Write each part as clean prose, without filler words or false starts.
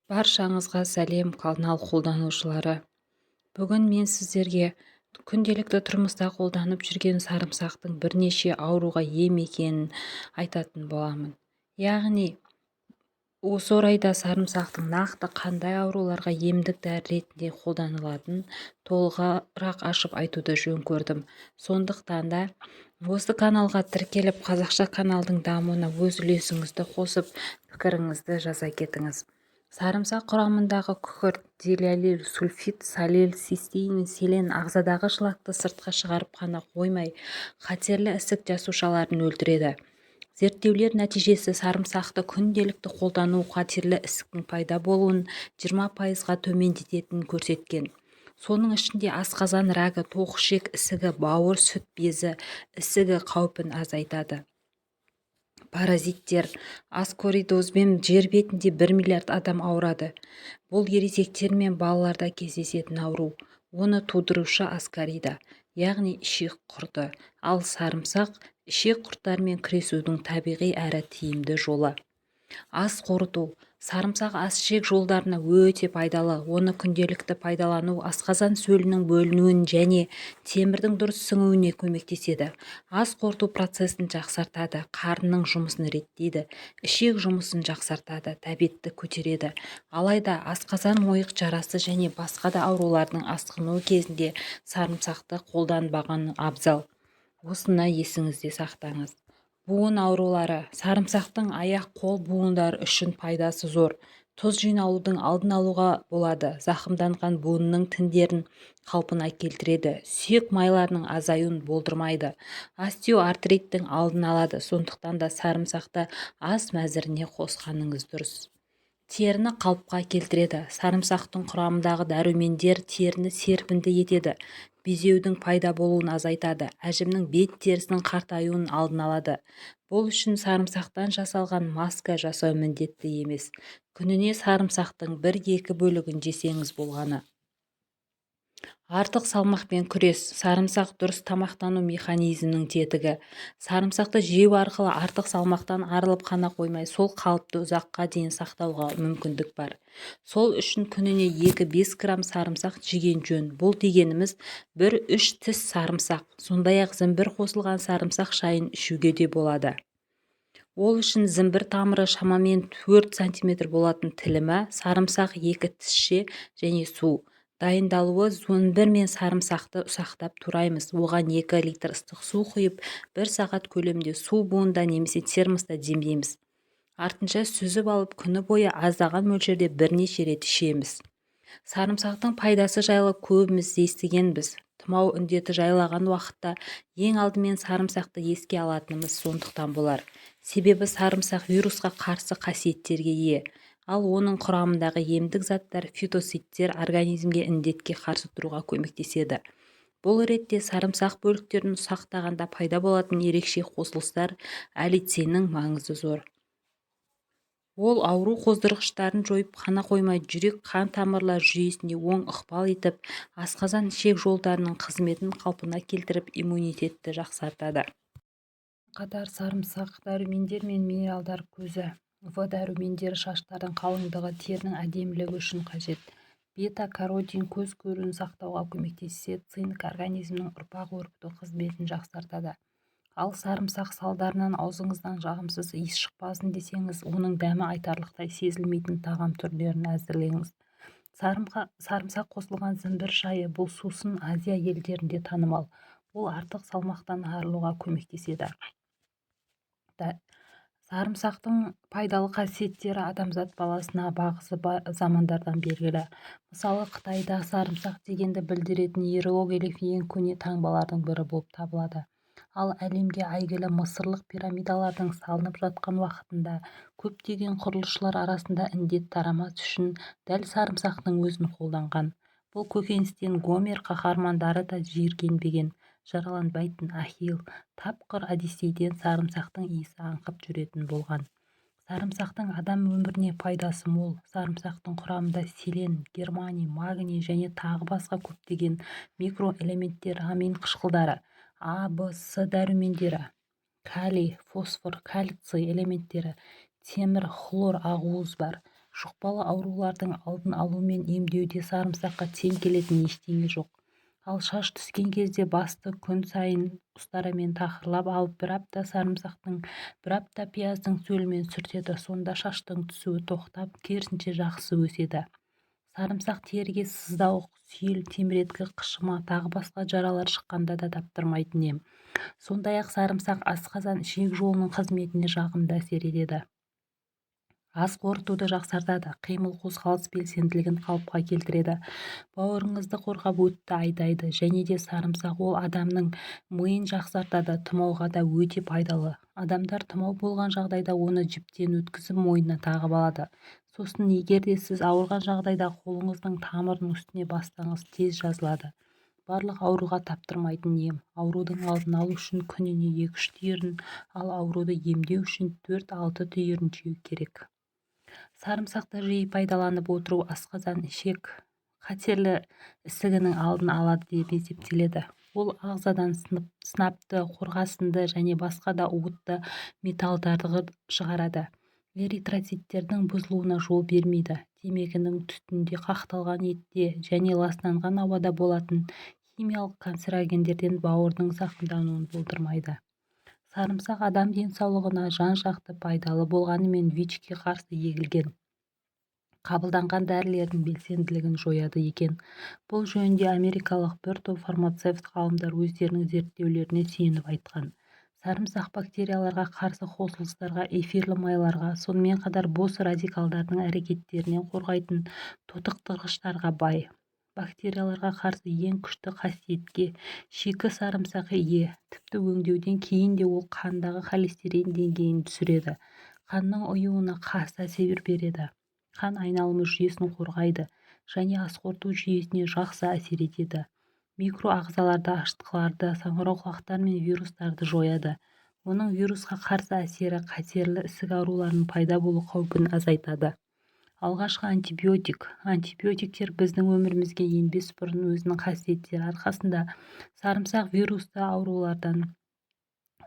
Баршаңызға сәлем, канал қолданушылары! Бүгін мен сіздерге күнделікті тұрмыста қолданып жүрген сарымсақтың бірнеше ауруға ем екенін айтатын боламын. Яғни осы орайда сарымсақтың нақты қандай ауруларға емдік дәрі ретінде қолданылатынын толығырақ ашып айтуды жөн көрдім. Сондықтан да осы каналға тіркеліп, қазақша каналдың дамуына өз үлесіңізді қосып, пікіріңізді жаза кетіңіз. Сарымсақ құрамындағы күкірт, диалил сульфид, салил, цистеин, селен ағзадағы шлакты сыртқа шығарып қана қоймай, қатерлі ісік жасушаларын өлтіреді. Зерттеулер нәтижесі сарымсақты күнделікті қолдану қатерлі ісіктің пайда болуын 20%-ға төмендететінін көрсеткен. Соның ішінде асқазан рагы, тоқ ішек ісігі, бауыр, сүт безі ісігі қаупін азайтады. Паразиттер. Аскоридозбен жер бетінде 1 миллиард адам ауырады. Бұл ересектер мен балаларда кездесетін ауру. Оны тудырушы аскарида, яғни ішек құрты. Ал сарымсақ – ішек құрттарымен күресудің табиғи әрі тиімді жолы. Ас қорыту. Сарымсақ ас-ішек жолдарына өте пайдалы. Оны күнделікті пайдалану асқазан сөлінің бөлінуін және темірдің дұрыс сіңуіне көмектеседі, ас қорыту процесін жақсартады, қарынның жұмысын реттейді, ішек жұмысын жақсартады, тәбетті көтереді. Алайда асқазан ойық жарасы және басқа да аурулардың асқынуы кезінде сарымсақты қолданбаған абзал. Осыны есіңізде сақтаңыз. Буын аурулары. Сарымсақтың аяқ-қол буындары үшін пайдасы зор. Тұз жиналудың алдын алуға болады, зақымданған буынның тіндерін қалпына келтіреді, сүйек майларының азаюын болдырмайды, остеоартриттің алдын алады. Сондықтан да сарымсақты ас мәзіріне қосқаныңыз дұрыс. Теріні қалыпқа келтіреді. Сарымсақтың құрамындағы дәрумендер теріні серпінді етеді, безеудің пайда болуын азайтады, әжімнің бет терісінің қартаюының алдын алады. Бұл үшін сарымсақтан жасалған маска жасау міндетті емес. Күніне сарымсақтың бір-екі бөлігін жесеңіз болғаны. Артық салмақпен күрес. Сарымсақ – дұрыс тамақтану механизмінің тетігі. Сарымсақты жеу арқылы артық салмақтан арылып қана қоймай, сол қалыпты ұзаққа дейін сақтауға мүмкіндік бар. Сол үшін күніне 2-5 грамм сарымсақ жеген жөн. Бұл дегеніміз 1-3 тіс сарымсақ. Сондай-ақ зімбір қосылған сарымсақ шайын ішуге де болады. Ол үшін зімбір тамыры шамамен 4 см болатын тілімі, сарымсақ екі тісше және су. Дайындалуы: зімбір мен сарымсақты ұсақтап тураймыз. Оған 2 литр ыстық су құйып, бір сағат көлемінде су буында немесе термоста демдейміз. Артынша сүзіп алып, күні бойы аздаған мөлшерде бірнеше рет ішеміз. Сарымсақтың пайдасы жайлы көбіміз естігенбіз. Тұмау індеті жайлаған уақытта ең алдымен сарымсақты еске алатынымыз сондықтан болар. Себебі сарымсақ вирусқа қарсы қасиеттерге ие. Ал оның құрамындағы емдік заттар, фитонцидтер организмге індетке қарсы тұруға көмектеседі. Бұл ретте сарымсақ бөліктерін ұсақтағанда пайда болатын ерекше қосылыстар, аллициннің маңызы зор. Ол ауру қоздырғыштарын жойып қана қоймай, жүрек-қан тамырлар жүйесіне оң ықпал етіп, асқазан-ішек жолдарының қызметін қалпына келтіріп, иммунитетті жақсартады. Қатар сарымсақ – дәрумендер мен минералдар көзі. В дәрумендері шаштардың қалыңдығы, терінің әдемілігі үшін қажет. Бета-каротин көз көруін сақтауға көмектессе, цинк организмнің ұрпақ өрбіту қызметін жақсартады. Ал сарымсақ салдарынан аузыңыздан жағымсыз иіс шықпасын десеңіз, оның дәмі айтарлықтай сезілмейтін тағам түрлерін әзірлеңіз. Сарымсақ қосылған зімбір шайы: бұл сусын Азия елдерінде танымал. Ол артық салмақтан арылуға көмектеседі. Сарымсақтың пайдалы қасиеттері адамзат баласына бағзы замандардан белгілі. Мысалы, Қытайда сарымсақ дегенді білдіретін иероглиф ең көне таңбалардың бірі болып табылады. Ал әлемге әйгілі мысырлық пирамидалардың салынып жатқан уақытында көптеген құрылысшылар арасында індет тарамас үшін дәл сарымсақтың өзін қолданған. Бұл көкөністен Гомер қаһармандары да жиіркенбеген, жараланбайтын. Ахилл, тапқыр Одиссейден сарымсақтың иісі аңқып жүретін болған. Сарымсақтың адам өміріне пайдасы мол. Сарымсақтың құрамында селен, германий, магний және тағы басқа көптеген микроэлементтер, амин қышқылдары, А, В, С дәрумендері, калий, фосфор, кальций элементтері, темір, хлор, ақуыз бар. Жұқпалы аурулардың алдын алу мен емдеуде сарымсаққа тең келетін ештеңе жоқ. Ал шаш түскен кезде басты күн сайын ұстарамен тақырлап алып, бір апта сарымсақтың, бір апта пияздың сөлімен сүртеді. Сонда шаштың түсуі тоқтап, керісінше жақсы өседі. Сарымсақ теріге сыздауық, сүйел, теміреткі, қышыма, тағы басқа жаралар шыққанда да таптырмайтын ем. Сондай-ақ сарымсақ асқазан, ішек жолының қызметіне жағымды әсер етеді. Ас қорытуды жақсартады, қимыл-қозғалыс белсенділігін қалыпқа келтіреді, бауырыңызды қорғап, өтті айдайды. Және де сарымсақ ол адамның миын жақсартады, тұмауға да өте пайдалы. Адамдар тұмау болған жағдайда оны жіптен өткізіп, мойнына тағып алады. Сосын егер де сіз ауырған жағдайда қолыңыздың тамырының үстіне бассаңыз, тез жазылады. Барлық ауруға таптырмайтын ем. Аурудың алдын алу үшін күніне 2-3 түйірін, ал ауруды емдеу үшін 4-6 түйірін жеу керек. Сарымсақты жиі пайдаланып отыру асқазан-ішек қатерлі ісігінің алдын алады деп есептеледі. Ол ағзадан сынапты, қорғасынды және басқа да уытты металдарды шығарады. Эритроциттердің бұзылуына жол бермейді. Темекінің түтінінде, қақталған етте және ластанған ауада болатын химиялық канцерогендерден бауырдың зақымдануын болдырмайды. Сарымсақ адам денсаулығына жан-жақты пайдалы болғанымен, ВИЧ-ке қарсы егілген, қабылданған дәрілердің белсенділігін жояды екен. Бұл жөнінде америкалық бір топ фармацевт ғалымдар өздерінің зерттеулеріне сүйеніп айтқан. Сарымсақ бактерияларға қарсы қосылыстарға, эфирлі майларға, сонымен қатар бос радикалдардың әрекеттерінен қорғайтын тотықтырғыштарға бай. Бактерияларға қарсы ең күшті қасиетке шикі сарымсақ ие. Тіпті өңдеуден кейін де ол қандағы холестерин деңгейін түсіреді, қанның ұюына қарсы әсер береді, қан айналымы жүйесін қорғайды және ас қорыту жүйесіне жақсы әсер етеді. Микроағзаларды, ашытқыларды, саңырауқұлақтар мен вирустарды жояды. Оның вирусқа қарсы әсері қатерлі ісік ауруларының пайда болу қаупін азайтады. Алғашқы антибиотик. Антибиотиктер біздің өмірімізге енбес бұрын өзінің қасиеттері арқасында сарымсақ вирусты аурулардан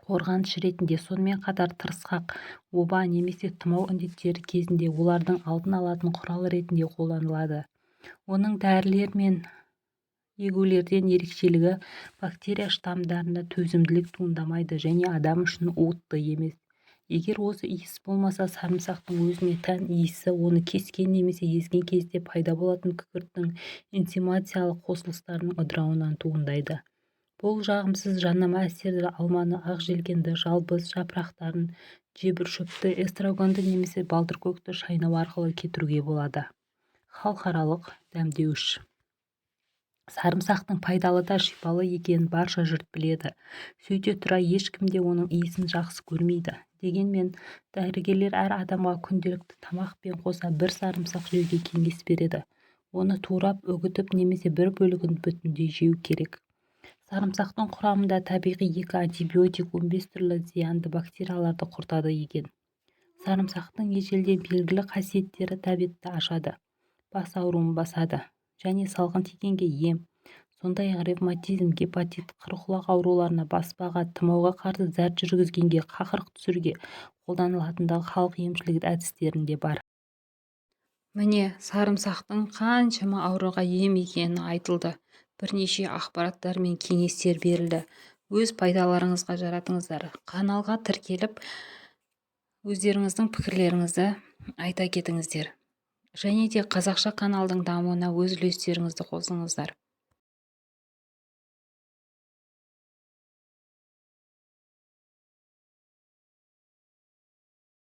қорғаныш ретінде, сонымен қатар тырысқақ, оба немесе тұмау індеттері кезінде олардың алдын алатын құрал ретінде қолданылады. Оның дәрілер мен егулерден ерекшелігі бактерия штаммдарына төзімділік туындамайды және адам үшін уытты емес. Егер осы иіс болмаса, сарымсақтың өзіне тән иісі оны кескен немесе езген кезде пайда болатын күкірттің энзимациялық қосылыстарының ыдырауынан туындайды. Бұл жағымсыз жанама әсерді алманы, ақжелкенді, жалбыз жапырақтарын, жебіршөпті, эстрагонды немесе балдыркөкті шайнау арқылы кетіруге болады. Халықаралық дәмдеуіш. Сарымсақтың пайдалы да шипалы екенін барша жұрт біледі. Сөйте тұра ешкім де оның иісін жақсы көрмейді. Дегенмен дәрігерлер әр адамға күнделікті тамақпен қоса бір сарымсақ жеуге кеңес береді. Оны турап, үгітіп немесе бір бөлігін бүтіндей жеу керек. Сарымсақтың құрамында табиғи екі антибиотик, 15 түрлі зиянды бактерияларды құртады екен. Сарымсақтың ежелден белгілі қасиеттері тәбетті ашады, бас ауруын басады және салқын тигенге ем. Сондай-ақ ревматизм, гепатит, қырқұлақ ауруларына, баспаға, тұмауға қарсы зәр жүргізгенге, қақырық түсіруге қолданылатындығы халық емшілік әдістерінде бар. Міне, сарымсақтың қаншама ауруға ем екені айтылды. Бірнеше ақпараттар мен кеңестер берілді. Өз пайдаларыңызға жаратыңыздар. Каналға тіркеліп, өздеріңіздің пікірлеріңізді айта кетіңіздер. Және де қазақша каналдың дамуына өз үлестеріңізді қосыңыздар.